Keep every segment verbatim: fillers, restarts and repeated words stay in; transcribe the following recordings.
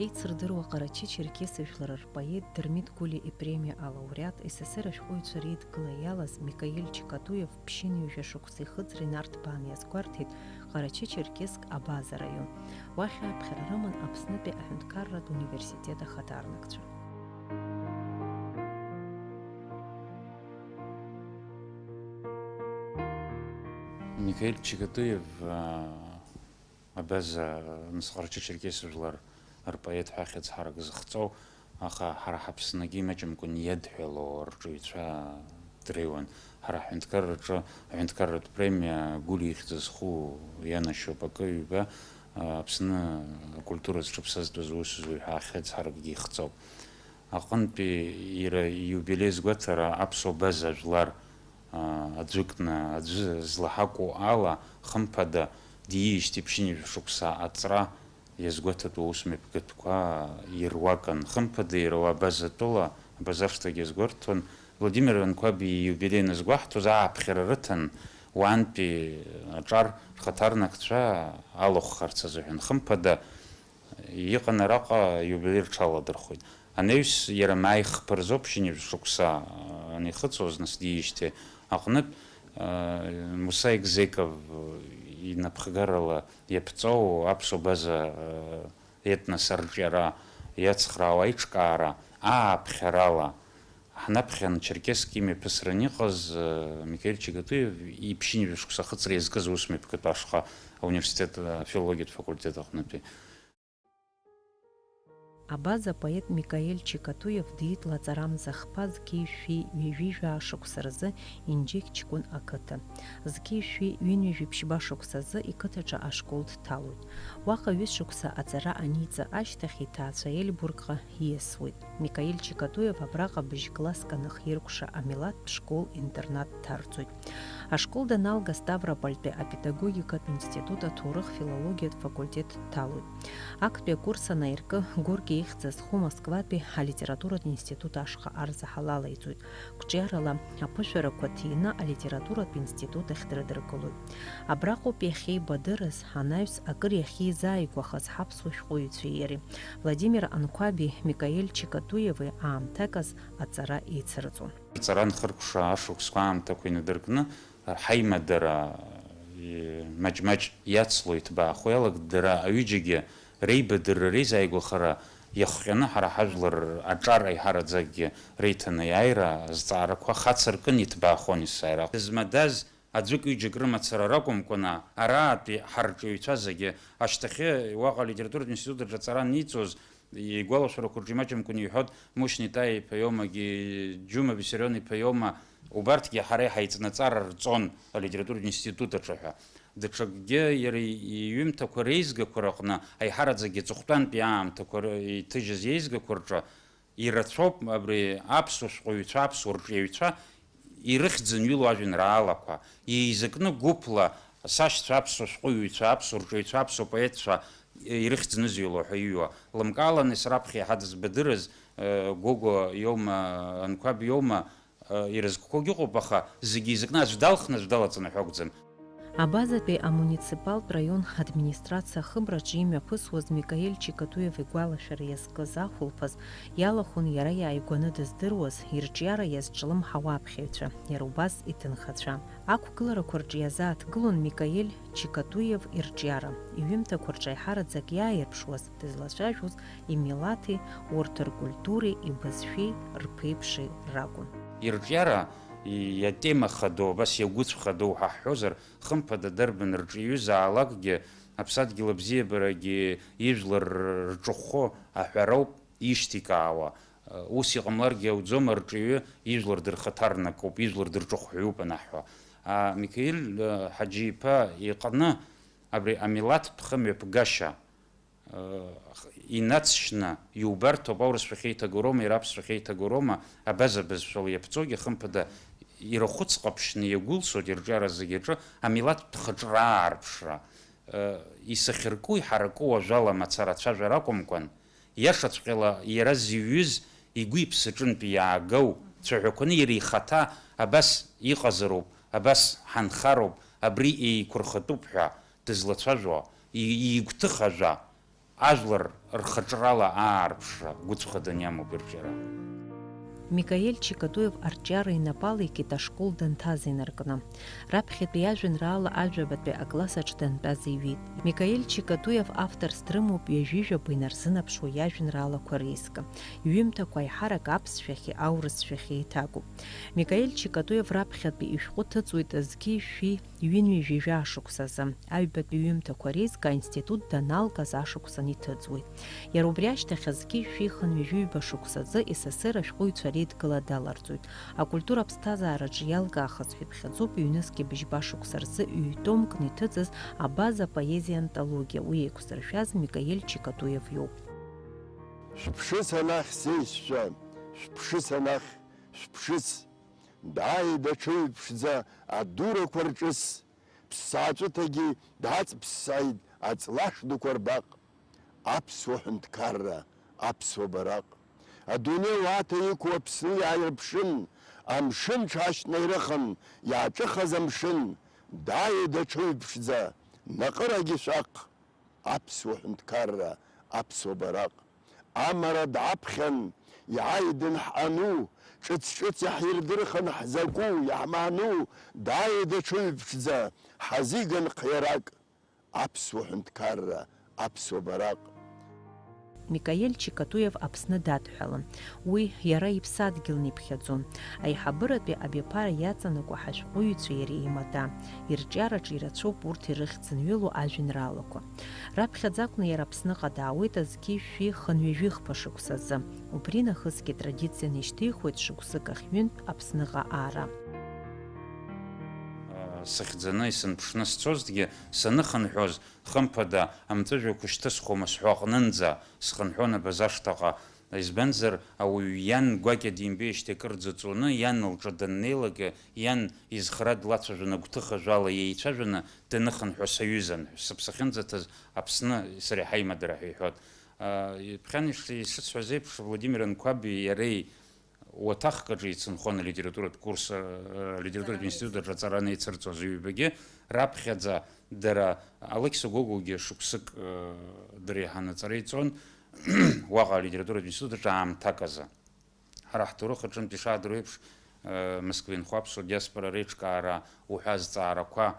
Еицырдыруа Ҟарачы-Черкес жәлар рпоет, Дырмит Гәлиа ипремиа алауреат, С С Р ашәҟәыҩҩцәа реидгыла иалаз Микаель Чикатуев ԥшьынҩажәа шықәса ихыҵра инарҭбааны иазгәарҭеит Ҟарачы-Черкесск Абаза араион. Уахь ааԥхьара рыман Аԥснытәи аҳәынҭқарратә университет ахаҭарнакцәа. Микаель Чикатуев, а, Абаза, нас, Ҟарачы-Черкес жәлар рпоет ҳәа ахьӡ ҳарак зыхҵоу, аха ҳара ҳаԥсныгьы имаҷымкәан иадҳәалоу арҿиаҩцәа дреиуан. Ҳара ҳҳәынҭқарраҿы аҳәынҭқарратә премиа Гәлиа ихьӡ зху ианашьоуп акы-ҩба, Аԥсны акультура зҽаԥсазтәыз усзуҩ ҳәа ахьӡ ҳаракгьы ихҵоуп. Аҟынтәи иара ииубилеи азгәаҭара аԥсуа база жәлар, аа, аӡәыкны, аӡәы злаҳакәу ала, хымԥада, диижьҭеи ԥшьынҩажәа шықәса аҵра иазгәаҭатәу аусмҩаԥгатәқәа ируакын. Хымԥада, иара уа Абазатәыла, Абазаршҭагьы иазгәарҭон, Владимир Анқәаби ииубилеи анызгәаҳҭоз, ааԥхьара рыҭан, уантәи аҿар рхаҭарнакцәа алахәхарц азыҳәан. Хымԥада, Иҟан араҟа иубилеи рҽаладырхәит. Анаҩс иара мааи хԥа рзоуп, ԥшьынҩажәа шықәса анихыҵуаз, нас диижьҭеи аҟнытә, Муса Егзеков инапхгарала иаԥҵоу аԥсуа база етнос арҿиара иацхраауа аиҿкаара ааԥхьарала, ҳнаԥхьан Черкесск имҩаԥысран иҟаз Микаель Чикатуев иԥшьынҩажәа шықәса ахыҵра иазкыз аусмҩаԥгатә ашҟа ауниверситет афилологиатә факультет аҟнытәи. Абаза апоет Микаель Чикатуев диит лаҵарамза хԥа зқьи жәшәи ҩажәи жәаа шықәса рзы Инџьыхь ҷкәын ақыҭа. Зқьи жәшәи ҩынҩажәи ԥшьба шықәсазы иқыҭаҿы ашкол дҭалоит. Уаҟа ҩышықәса аҵара аниҵа ашьҭахь иҭаацәа Ельбургҟа ииасуеит. Микаель Чикатуев абраҟа быжь класск анахиркәша амилаҭтә школ-интернат дҭарҵоит. Ашкол даналга Ставропольтәи апедагогикатә институт аҭоурых-филологиатә факультет дҭалоит. Актәи акурс анаиркы, Горки ихьӡ зху Москватәи алитературатә институт ашҟа арзаҳал алаиҵоит. Қәҿиарала аԥышәарақәа ҭины алитературатә институт ахь дрыдыркылоит. Абраҟоуп иахьеибадырыз, анаҩс акыр иахьизааигәахаз ҳаԥсуа шәҟәыҩҩцәеи иареи. Владимир Анқәаби Микаель Чикатуеви аамҭаказ аҵара еицырҵон. Аҵара анхыркәша ашықәсқәа аамҭақәа инадыркны, ҳаимадара, е, маҷ-маҷ иацло, иҭбаахо иалагт, дара аҩыџьагьы реибадырра, реизааигәахара иахҟьаны ҳара ҳажәлар аҿар аиҳараӡакгьы реиҭанеиааира азҵаарақәа хацыркын иҭбаахон есааира. Змадаз аӡәык-ҩыџьак рымацара ракәымкәаны, араатәи ҳарҿиаҩцәа зегьы, ашьҭахьы уаҟа алитературатә институт аҿы аҵара аниҵоз, игәалашәарақәа рҿы имаҷымкәаны иҳәоит, Мушьни Таиа-иԥа иоума, Џьума Виссарион-иԥа иоума, убарҭгьы ҳара иҳаиҵнаҵар рҵон алитературатә институт аҿы ҳәа. Даҽакгьы иара иҩымҭақәа реизгақәа рыҟны, аиҳараӡакгьы аҵыхәтәантәи аамҭақәа ры-, иҭыжьыз иеизгақәа рҿы, ирацәоуп абри аԥсуа шәҟәыҩҩцәа, аԥсуа рҿиаҩцәа ирыхьӡын ҩыло ажәеинраалақәа, еизакны гәыԥла сашьцәа аԥсуа шәҟәыҩҩцәа, аԥсуа рҿиаҩцәа, аԥсуа поетцәа ирыхьӡын зҩыло ҳәа иҩуа. Лымкааланы сара аԥхьа иаҳа дызбадырыз, э, Гого иоума, Анқәаб иоума, э, ирызкқәогьы ыҟоуп, аха зегьы еизакны аӡә далхны аӡә далаҵаны ҳәа акәӡам. Абазатәи амуниципалтә раион администрациа ахыбраҿы имҩаԥысуаз Микаель Чикатуев игәалашәара иазкыз ахәылԥаз иалахәын иара иааигәаны дыздыруаз, ирҿиара иазҿлымҳауа аԥхьаҩцәа, иара убас иҭынхацәа. Ақәгыларақәа рҿы иазааҭгылон Микаель Чикатуев ирҿиара, иҩымҭақәа рҿы аиҳараӡак иааирԥшуаз, дызлацәажәоз имилаҭи, урҭ ркультуреи, ибызшәеи, рԥеиԥши ракәын. Ирҿиара иатема хадоу, абас иагәыцә хадоу ҳәа ҳҳәозар, хымԥада, дарбан рҿиаҩызаалакгьы аԥсадгьыл абзиабарагьы ижәлар рҿыхәхәо аҳәароуп ишьҭикаауа. Ус иҟамларгьы ауӡом, арҿиаҩы ижәлар дырхаҭарнакуп, ижәлар дырҿыхәҳәаҩуп анаҳҳәо. А, Микаил, э, Ҳаџьи-иԥа иҟны абри амилаҭтә хымҩаԥгашьа, э, инацшьны иубарҭоуп, аурысшәахьеи иҭагоу роума, иара аԥсшәахьеи иҭагоу роума, абаза бызшәала иаԥҵоугьы, хымԥада, ирахәыц ҟаԥшьны иагәылсуеит ирҿиара зегьы аҿы амилаҭтә хаҿра аарԥшра, э, исахьарку, иҳараку ажәала мацара ацәажәара акәымкәан, иашаҵәҟьала иара зиҩыз игәы-иԥсы аҿынтә иаагау цәаҳәақәаны иара ихаҭа абас иҟазароуп, абас ҳанхароуп, абри еиқәырхатәуп ҳәа дызлацәажәо, и-, игәҭыха ажәа, ажәлар рхаҿрала аарԥшра гәыцәхаданы иамоуп ирҿиара. Микаел Чикатуев арҿиара инапы алеикит ашкол данҭаз инаркны. Раԥхьатәи иажәеинраала ажәабатәи акласс аҿы дантәаз иҩит. Микаел Чикатуев авторс дрымоуп ҩажәижәаба инарзынаԥшуа иажәеинраалақәа реизга. Иҩымҭақәа аиҳарак аԥсшәахьи аурысшәахьи еиҭагоуп. Микаел Чикатуев раԥхьатәи ишәҟәы ҭыҵуеит зқьи жәшәи ҩынҩажәи жәаа шықәсазы, аҩбатәи ҩымҭақәа реизга аинститут даналгаз ашықәсан иҭыҵуеит. Иара убри ашьҭахь зқьи жәшәи хынҩажәи ҩба шықәсазы ес ес р ашәҟәыҩҩцәа реидгыла даларҵоит. Акультура аԥсҭазаараҿы иалгаахаз ҳәа иԥхьаӡоуп ҩнызқьи быжьба шықәса рзы ҩ-томкны иҭыҵыз Абаза апоезиа антологиа, уи еиқәзыршәаз Микаел Чикатуев иоуп. Шәыԥшыс анахь, сеишьцәа, шәыԥшыс анахь, шәыԥшыс! Дааит аҽыҩ ԥшӡа адурақәа рҿыс, ԥсааҵәыҭагьы даҵԥссааит аҵлаш дуқәа рбаҟ. Аԥсуа ҳәынҭқарра, аԥсуа бараҟ. Адунеи уаҭа иқәу Аԥсны иааирԥшын, амшын ҽашьҭнаирыхан, иааҿыхаз амшын, дааит аҽыҩ ԥшӡа, наҟырагьы шәаҟ. Аԥсуа ҳәынҭқарра, аԥсуа бараҟ. Амара даԥхьан, иааит дынҳҟану, ҿыц-ҿыц иаҳирдырхан ҳзакәу, иаҳмаану, дааит аҽыҩ ԥшӡа, ҳазиган хиарак. Аԥсуа ҳәынҭқарра, аԥсуа бараҟ. Микаел Чикатуев Аԥсны дадҳәалан. Уи иара иԥсадгьылны иԥхьаӡон. Аиҳабыратәи абиԥара иаҵанакуа ҳашәҟәыҩҩцәеи иареи имада, ирҿиараҿы ирацәоуп урҭ ирыхьӡынҩылоу ажәеинраалақәа. Раԥхьаӡа акәны иара Аԥсныҟа даауеит зқьи жәшәи хынҩажәи хԥа шықәсазы. Убри нахысгьы традицианы ишьҭихуеит шықәсык ахь ҩынтә Аԥсныҟа аара. Сыхьӡаны исымԥшны сцозҭгьы, саныхынҳәуаз, хымԥада, амҵәыжәҩақәа шьҭысхуама сҳәо аҟнынӡа, схынҳәуан абаза ашҭаҟа. Избанзар, ауаҩ иан гәакьа димбеижьҭеи акырӡа ҵуаны, иан лҿы даннеилак, иан изхара длацәажәон, агәҭыха жәала еицәажәаны даныхынҳәуа саҩызан, сыԥсы ахьынӡаҭаз Аԥсны сара иаҳа имадара ҳәа иҳәон. Ԥхьан иш-, ишысҳәаз еиԥш, Владимир Анқәаби иареи уаҭахк аҿы еицынхон алитературатә курс, э, алитературатә институт аҿы аҵара анеицырҵоз, ҩбагьы раԥхьаӡа дара, Алықьса Гогогьы шықәсык, э, дреиҳаны аҵара иҵон, уаҟа алитературатә институт аҿы аамҭак азы. Ҳара ҳҭоурых аҿынтә ишаадыруа еиԥш, э, Москвеи нхо аԥсуа диаспора реиҿкаара уҳәа азҵаарақәа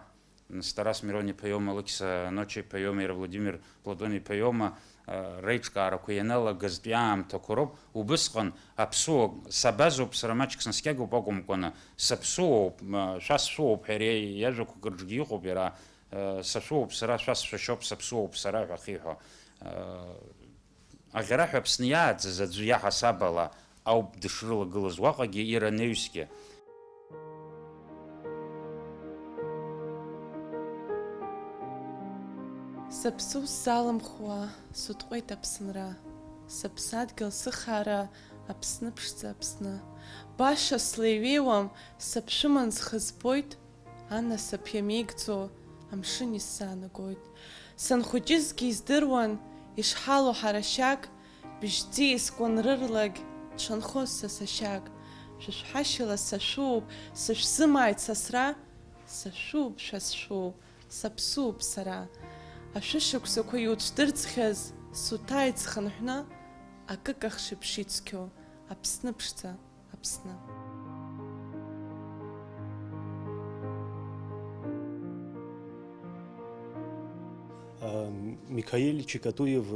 Тарас Мирон-иԥа иоума, Алықьса Ноча-иԥа иоума, иара Владимир Платон-иԥа иоума, а, реиҿкаарақәа ианалагазтәи аамҭақәа роуп. Убысҟан аԥсуа сабазоуп, сара маҷк снаскьагоуп акәымкәаны, саԥсуоуп, м, шәа сшәуоуп ҳәа иара иажәақәа кырҿгьы иҟоуп иара, а, сашәуоуп сара, шәа сшәашьоуп, саԥсуоуп сара ҳәа ахьиҳәо. А, Аӷьараҳәа Аԥсны иааӡаз аӡәы иаҳасаб ала ауп дышрылагылаз уаҟагьы иара анаҩсгьы. Саԥсу сзалымхуа сутҟәеит Аԥсынра, сыԥсадгьыл сыхаара Аԥсны ԥшӡа Аԥсны. Баша слеиҩеиуам, саԥшәыман схы збоит, Анасыԥ иамеигӡо амшын исзаанагоит. Санхәыҷызгьы издыруан ишҳалоу ҳара шьак, бжьӡи искәанрырлак дшанхоз са сашьак. Шәышәҳәашьала сашәуп, сышәзымааит сасра, сашәуп, шәа сшәуп, саԥсуп сара. Ашәышықәсақәа иуцәдырӡхьаз суҭааит схынҳәны, акыкахш еиԥш ицқьоу Аԥсны ԥшӡа. Аԥсны. Микаел Чикатуев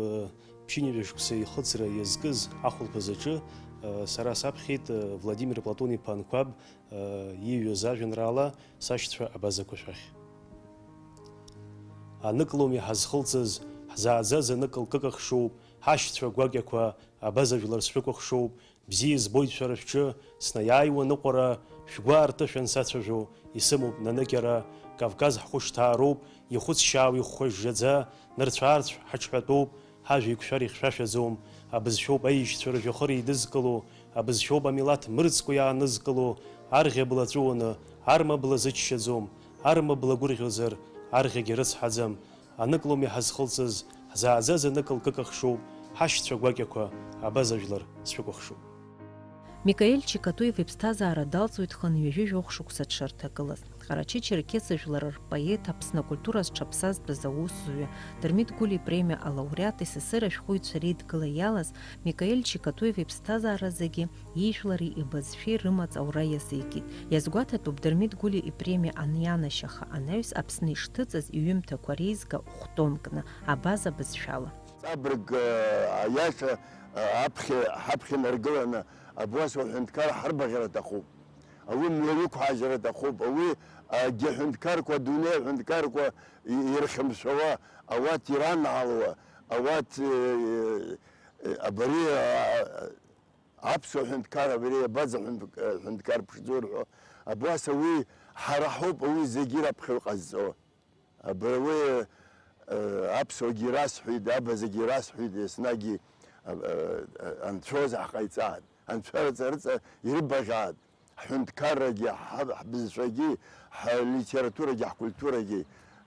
ԥшьынҩажәа шықәса ихыҵра иазкыз ахәылԥаз аҿы сара саԥхьеит Владимир Платон-иԥа Анқәаб ииҩыз ажәеинраала Сашьцәа абазақәа шәахь. Аныкылом иҳазхылҵыз, ҳзааӡаз аныкыл кыкахшоуп, ҳашьцәа гәакьақәа абаза жәлар сшәыкәыхшоуп, Бзиа избоит шәара шәҿы, снаиааиуа аныҟәара, шәгәы аартышәан сацәажәо, исымоуп наныкьара, Кавказ ҳхәышҭаароуп, ихәыцшьаау ихәхәа жжаӡа, нырцә-аарцә ҳаҽҳәатәоуп, ҳажәа еиқәшәар ихьшәашәаӡом, абызшәоуп аишьцәа ржәҩахыр еидызкыло, абызшәоуп амилаҭ мырӡкәа иаанызкыло, арӷьа бла ҵәыуаны, арма бла зыччаӡом, арма бла гәырӷьозар, арӷьагьы рыцҳаӡам, Аныкылом иҳазхылҵыз, ҳзааӡаз аныкыл кыкахшоуп, ҳашьцәа гәакьақәа абаза жәлар сшәыкәыхшоуп. Микаел Чикатуев иԥсҭазаара далҵуеит хынҩажәи жәохә шықәса дшырҭагылаз. Ҟарачы-Черқьес жәлар рпоет, Аԥсны акультура зҽаԥсазтәыз аусзуҩы, Дырмит Гәлиа ипремиа алауреат, ес ес р ашәҟәыҩҩцәа реидгыла иалаз Микаел Чикатуев иԥсҭазаара зегьы ижәлари ибызшәеи рымаҵ аура иазикит. Иазгәаҭатәуп Дырмит Гәлиа ипремиа анианашьаха анаҩс Аԥсны ишҭыҵыз иҩымҭақәа реизга хә-томкны, Абаза бызшәала. Ҵабырг, э, аиаша, э, аԥхьа, ҳаԥхьа инаргыланы, абас аҳәынҭқар ҳарбаӷьара аҭахуп. Ауи мҩа иқәҳажьра аҭахуп. Ауи, э, агьаҳәынҭқарқәа, адунеи аҳәынҭқарқәа и-, ирхьымшәауа, ауат иранаалуа, ауат, э, э, абари, э, аԥсуа ҳәынҭқар, абри Абаза ҳәынҭ-, ҳәынҭқар ԥшӡоу рҳәо, абас ауи ҳара ҳауп, ауи зегьы раԥхьаҩ ҟазҵо. Абри уи, э, аԥсуагьы расҳәеит, абазагьы расҳәеит, еснагьы, э, э, анцәа ҳҟаиҵааит, анцәа рыҵа-рыҵа ирыбаӷьааит, ҳҳәынҭқаррагьы, ҳа-, ҳбызшәагьы, ҳлитературагьы, ҳкультурагьы,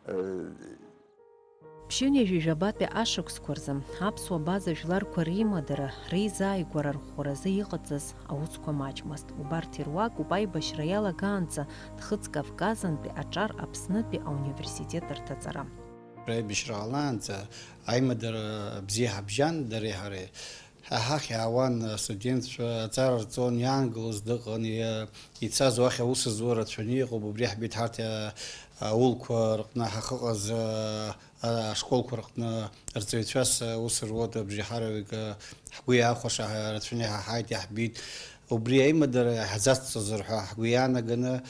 э, Ԥшьынҩажәи жәабатәи ашықәсқәа рзы аԥсуа Абаза жәларқәа реимадара, реизааигәара рӷәӷәаразы иҟаҵаз аусқәа маҷмызт. Убарҭ ируакуп аибашьра иалагаанӡа Нхыҵ Кавказынтәи аҿар Аԥснытәи ауниверситет рҭаҵара. Аибашьра ҟалаанӡа аимадара бзиа ҳабжьан дареи ҳареи. Ҳа ҳахь иаауан астудентцәа, аҵара рҵон, иаангылоз дыҟан, иа-, ицаз уахь аус зуа рацәаны иҟоуп, убри ҳбеит ҳарҭ, а, аулқәа рҟны ҳахьыҟаз, а, а, ашколқәа рҟны рҵаҩцәас аус руеит, абжеиҳарак, а, ҳгәы иаахәаша ҳа-, рацәаны иҳаҳаит, иаҳбеит. Убри аимадара иаҳзацҵозар ҳәа ҳгәы иаанаганы,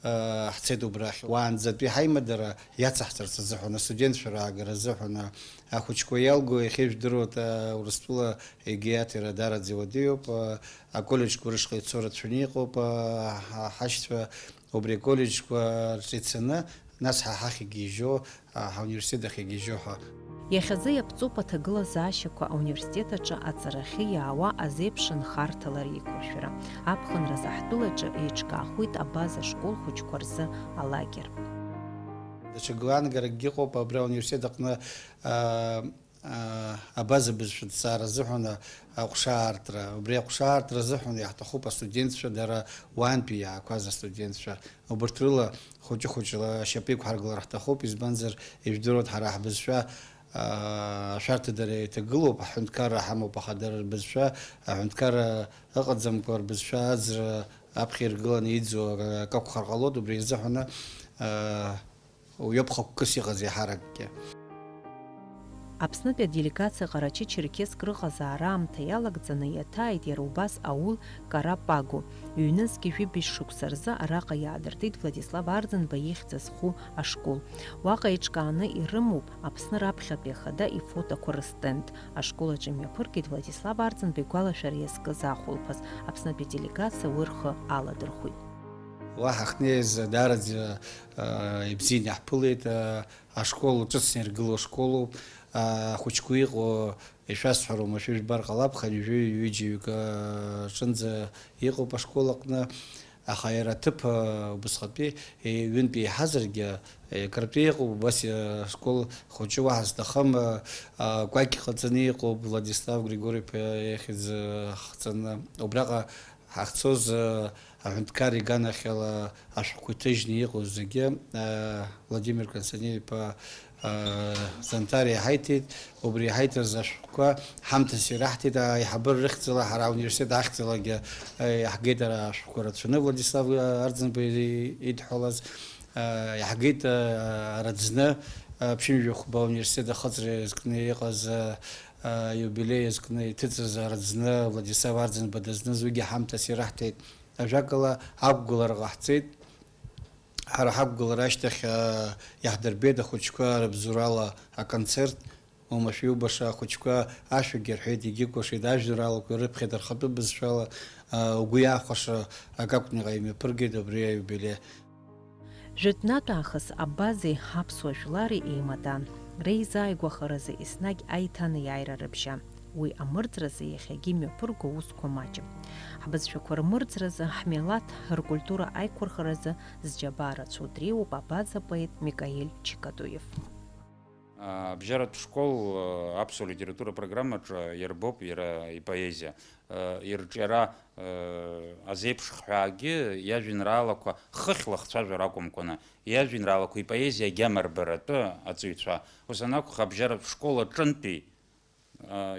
а, ҳцеит убрахь. Уаанӡатәи ҳаимадара иацаҳҵарц азыҳәан, астудентцәа раагара азыҳәан, а, ахәыҷқәа иалго, иахьа ижәдыруеит, а, Урыстәыла егьи аҭира даараӡа иуадаҩуп, а, аколлеџьқәа рышҟа ицо рацәаны иҟоуп, а, ҳа-, ҳашьцәа убри аколлеџьқәа рҿы ицаны, нас ҳа ҳахь игьежьо, а, ҳауниверситет ахь игьежьо ҳәа. Иахьазы иаԥҵоуп аҭагылазаашьақәа ауниверситет аҿы аҵарахьы иаауа азеиԥш нхарҭала реиқәыршәара. Аԥхынразы ҳтәылаҿы еиҿкаахоит Абаза школ хәыҷқәа рзы алагер. Даҽа гәаанагаракгьы ыҟоуп абри ауниверситет аҟны, а, а, Абаза бызшәа аҭҵаара азыҳәан аҟәшаартра. Убри аҟәшаартра азыҳәан иаҳҭахуп астудентцәа, дара уаантәи иаақәаз астудентцәа. Убарҭ рыла хәыҷы-хәыҷла ашьапы иқәҳаргылар ҳҭахуп, избанзар, ижәдыруеит, ҳара ҳбызшәа, аа, ашәарҭадара иҭагылоуп, аҳәынҭқарра ҳамоуп, аха дара рбызшәа, аҳәынҭқарра ыҟаӡамкәа, рбызшәа аӡра аԥхьа иргыланы иӡуа акы акәхар ҟалоит, убри азыҳәаны, аа, уиоуп хықәкыс иҟаз еиҳаракгьы. Аԥснытәи аделегациа Ҟарачы-Черқьеск рыҟазаара аамҭа иалагӡаны иаҭааит иара убас аул Карапагу. Ҩнызқьи жәибжь шықәса рзы араҟа иаадыртит Владислав Арӡынба ихьӡ зху ашкол. Уаҟа еиҿкааны ирымоуп Аԥсны раԥхьатәи ахада ифотоқәа рыстенд. Ашкол аҿы имҩаԥыргеит Владислав Арӡынба игәалашәара иазкыз ахәылԥаз. Аԥснытәи аделегациа уи рхы аладырхәит. Уа ҳахьнеиз даараӡа, а, ибзианы иаҳԥылеит, а, ашкол ҿыцны иргылоу школуп, а, ахәыҷқәа иҟоу, ишәасҳәароума, шәыжәбар ҟалап, хынҩажәи ҩыџьаҩык, а, аҿынӡа иҟоуп ашкол аҟны, аха иара аҭыԥ, а, убасҟатәи, е, ҩынтә еиҳазаргьы, е, акыртәы иҟоуп, убас, а, ашкол хәыҷы уаҳа зҭахым, а, а, кәакь ҟаҵаны иҟоуп, Владислав Григори-иԥа ихьӡ, а, ахҵаны. Убраҟа ҳахьцоз, э, аҳәынҭқар иганахьала ашәҟәқәа иҭыжьны иҟоу зегьы, э, Владимир Константин-иԥа, э, Занҭариа иҳаиҭеит. Убри иҳаиҭаз ашәҟәқәа ҳамҭас ираҳҭеит, аиҳабыра рыхьӡала, ҳара ауниверситет ахьӡалагьы, э, иаҳгеит ара ашәҟәқәа рацәаны, Владислав Арӡынба идҳәалаз, э, иаҳгеит, э, араӡны, э, ԥшьынҩажәи хәба ауниверситет ахыҵра иазкны иҟаз, э, аиубилеи азкны иҭыҵыз араӡны Владислав Арӡынба дызныз уигьы ҳамҭас ираҳҭеит. Ажәакала, ақәгылара ҟаҳҵеит. Ҳара ҳақәгылара ашьҭахь, аа, иаҳдырбеит ахәыҷқәа рыбзоурала аконцерт, уамашәа иубаша ахәыҷқәа ашәагьы рҳәеит, егьыкәашеит, ажәеинраалақәа ирыԥхьеит рхатәы бызшәала, аа, угәы иаахәаша акакәны иҟа имҩаԥыргеит абри аиубилеи. Жәытәнатә аахыс Абазеи аԥсуа жәлари еимадан. Реизааигәахаразы еснагь аиҭанеиааира рыбжьан. Уи амырӡразы иахьагьы имҩаԥырго аусқәа маҷым. Ҳбызшәақәа рмырӡразы, ҳмилаҭ ркультура аиқәырхаразы зџьабаа рацәоу дреиуоуп Абаза поет Микаел Чикатуев. Абжьаратә школ аԥсуа литература программаҿы иарбоуп иара ипоезиа, ирҿиара азеиԥш хҳәаагьы иажәеинраалақәа хыхьла хцәажәара акәымкәаны, иажәеинраалақәа ипоезиа агьама рбаратәы аҵаҩцәа. Ус анакәха, абжьаратә школ аҿынтәи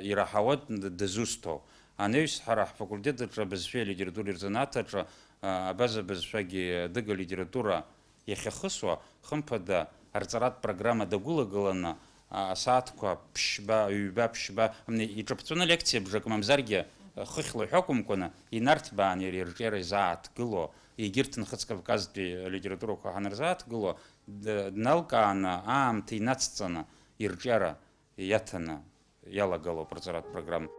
ираҳауеит дызусҭоу. Анаҩс ҳара ҳфакультет аҿы абызшәеи алитературеи рзанааҭ аҿы абаза бызшәагьы адыга литература иахьахысуа, хымԥада, арҵаратә программа дагәылагыланы, асааҭқәа ԥшьба, ҩба, ԥшьба, мни, иҿаԥҵәаны лекциа бжак мамзаргьы, хыхьла ҳәа акәымкәаны, инарҭбааны иара ирҿиара изааҭгыло, егьырҭ Нхыҵ-Кавказтәи алитературақәа ҳанырзааҭгыло, д-, дналкааны, аамҭа инацҵаны, ирҿиара иаҭаны иалагалоуп арҵаратә программа.